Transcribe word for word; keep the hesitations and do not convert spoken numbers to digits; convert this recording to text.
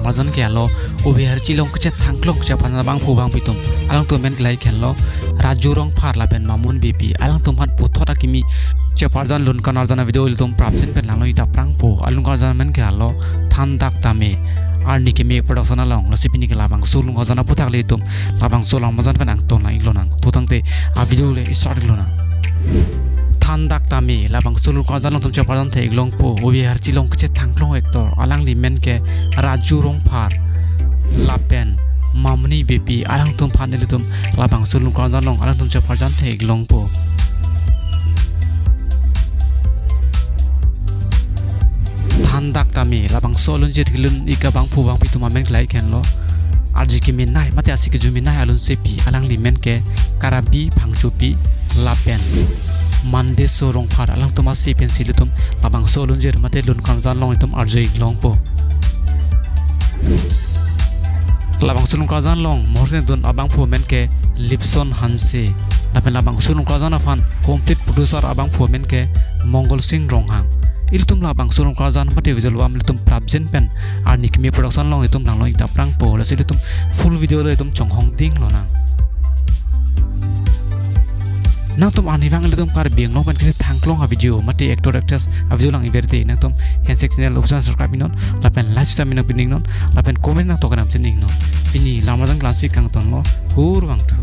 Arjan ke alo, ove harchi along kachethang klong chepharjan abangphu abangpi atum. Alangtum amen ke lahai henlo, Raju Rongphar lapen Mamoni Beypi. Alangtum aphan puthot akimi chepharjan lun karjan avideo ilitum prapjin pen langno-ik ta prangpo. Alun karjan amen ke alo, Thandak Tame, Arni Keme Production along. Lasi pini ke labangso lun karjan aphuthak ilitum labangso lun karjan pen angton lang-ik lonang. To tangte avideo le start lonang. Thandak Tame, labangso lun karjan along itum chepharjan the-ik longpo, ove harchi along kachethang klong actor, alangli amen ke Raju Rongphar lapen Mamoni Beypi. Alangtum aphan ilitum labangso lun karjan along alangtum chepharjan the-ik longpo. Thandak Tame, labangso alunjir kelun-ik abangphu abangpi atum amen ke lahai henlo, arje kemenei mate ase keju menei alunsepi, alangli amen ke Karabi Phangchopi lapen Mandeso Rongphar. Alangtum ase pensi ilitum labangso alunjir mate lun karjan along itum arju-ik longpo. Labangso lun karjan along mohor kedun abangphu amen ke Lipson Hanse. Lapen labangso lun karjan aphan complete producer abangphu amen ke Mongol Sing Ronghang. Ilitum labangso lun karjan mate visual bam ilitum prapjin pen Arni Keme Production along itum langno-ik ta prangpo. Lasi ilitum full video le itum chonghong ding lonang. Nangtum arnivang ilitum Karbi Anglong pen kachethang klong avideo mate actor actress avideo lang-ik verte, nangtum handshake channel official subscribe-ik non, lapen like sita minang pining non, lapen comment nangtok nang chining non. Pini lun karjan klangsi kangtonlo, kurvangthu.